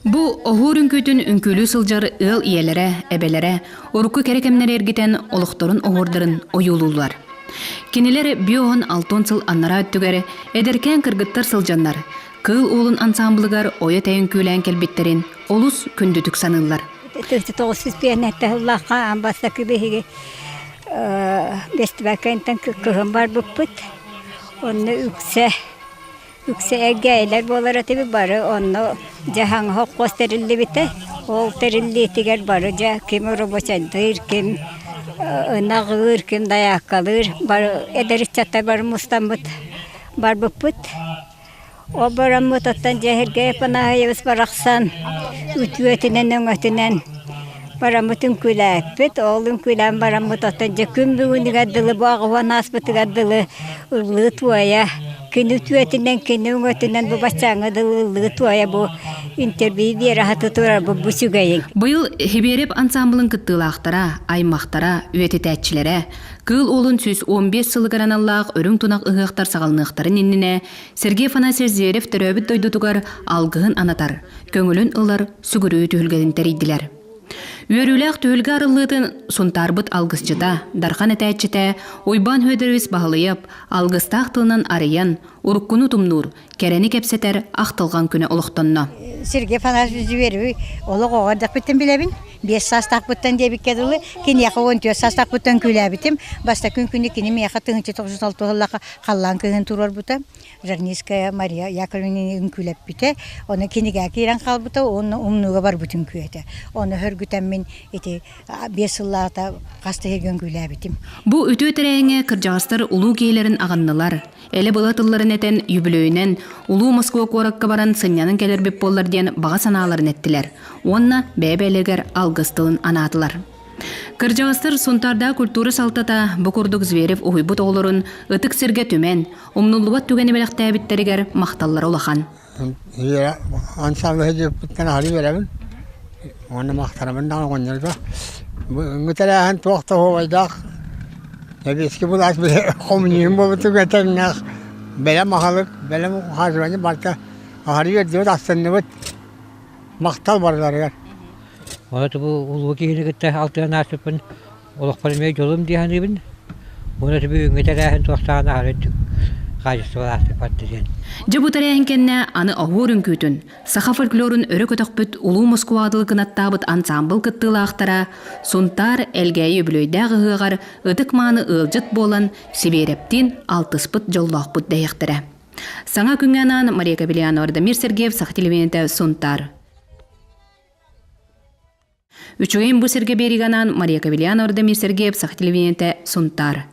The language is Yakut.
Бу оһуор үҥкүүтүн үҥкүүлүү сылдьар ыал ийэлэрэ, эбэлэрэ урукку кэрэ кэмнэри эргитэн олохторун оһуордарын ойуулууллар. Кинилэр биоһун алтон сыл аннараа өттүгэр эдэркээн кыргыттар сылдьаннар, Кыыл Уолун ансаамбылыгар ойо тэйэн күүлээн кэлбиттэрин олус күндүтүк саныыллар. 1905 сыллаахха аан бастакы биһиги бэстибээлкэнтэн кыһын барбыппыт. Онно үксэ үксэ эргээйилэр буолар этибит бары онно дьэ хаҥа хос тэриллибитэ. Ол тэриллиитигэр бары дьэ ким рабочайдыыр, ким ынаҕыыр, ким дайааккалыыр бары эдэр ыччаттар бары мустаммыт барбыппыт. Ол бараммыт оттон Дьэһиргэ Панаайабыс барахсан үтүөтүнэн өҥөтүнэн бараммыт үҥкүүлээппит. Ол үҥкүүлээн бараммыт оттон дьэ күн бүгүнүгэр дылы бу аҕыһуон ааспытыгар дылы ыллыы туойа кини үтүөтүнэн кини өҥөтүнэн бу баччааҥҥа дылы ыллыы туойа бу интервью биэрэ сатыы турар бу бу үчүгэйиҥ. Быйыл Хибиэрэп ансаамбылын кыттыылаахтара, аймахтара, үйэтитээччилэрэ Кыыл Уолун 115 сылыгар аналлаах үрүҥ тунах ыһыахтар саҕаланыахтарын иннинэ Сергей Афанасьевич Зверев төрөөбүт дойдутугар алгыһын анатар, көҥүлүн ылар сүгүрүйүү түһүлгэтин тэрийдилэр. Үөрүүлээх түһүлгэ арыллыытын Сунтаарбыт алгысчыта, Дархан этээччитэ Уйбаан Федорович Баһылыйап алгыстаах тылынан арыйан, уруккуну тумнуур, кэрэни кэпсэтэр ахтылҕан күнэ олохтонно. Сергей Афанасьевич Зверевы олох оҕо эрдэхпиттэн билэбин. Биэс саастаахпыттан диэбиккэ дылы, киниэхэ 14 саастаахпыттан күлээбитим. Бастакы күнү кини миэхэ тыһыынча тоҕус алтыһыллаха халлаан кыһын туруорбута. Жарницкая Мария Яковлевна үҥкүүлэппитэ. Ону кинигэ киирэн хаалбыта уонна умнууга барбыт үҥкүү этэ. Ону хөргүтэммин ити биэс сыллааҕыта хас да сиргэ үҥкүүлээбитим. Бу үтүө тэрээһиҥҥэ кырдьаҕастар улуу киһилэрин аҕыннылар. Элэ-была тылларын этэн, үбүлүөйүнэн улуу Москва куоракка баран сынньанан кэлэрбит буоллар диэн баҕа санааларын эттилэр уонна бэйэ-бэйэлэригэр алгыс тылын анаатылар. Кырдьаҕастар Сунтаардаах культура салтата бу курдук Зверев уһуйбут оҕолорун ытык сиргэ түмэн, умнуллубат түгэни бэлэхтээбиттэригэр махталлара улахан. Ансамбль сылдьыппыттан аһары үөрэбин уонна махтанабын даҕаны оҕонньорго. Бүгүҥҥү тэрээһин туох да оһуобайдаах сэбиэскэй былаас хомуньуум буолбутугар тэҥнээх бэлэм аһылык, бэлэм ухаживание барыта аһары үөрдүбүт, астынныбыт. Махтал барыларыгар. Оны бу улуу киһини кытта алтыһан ааспыппын Олохпор эмиэ дьолум дии саныыбын. Уонна бүгүҥҥү тэрээһин туохтааҕын аһары үрдүк хаачыстыбалаахтык барда диэн. Дьэ бу тэрээһин кэннэ аны оһуор үҥкүүтүн, саха фольклорун өрө көтөхпүт Улуу Москваҕа дылы кынаттаабыт ансаамбыл кыттыылаахтара Сунтаар Элгээйи үбүлүөйдээх ыһыаҕар ытык-мааны ыалдьыт буолан Сибиэрэптиин алтыспыт дьоллоохпут дэһиэхтэрэ. Саҥа күҥҥэ анаан Мария Кобельянова, Дамир Сергеев, Саха телевидениетэ, Сунтаар. Үчүгэйин бу сиргэ биэриигэ анаан Мария Кобельянова, Дамир Сергеев, Саха телевидениетэ, Сунтаар.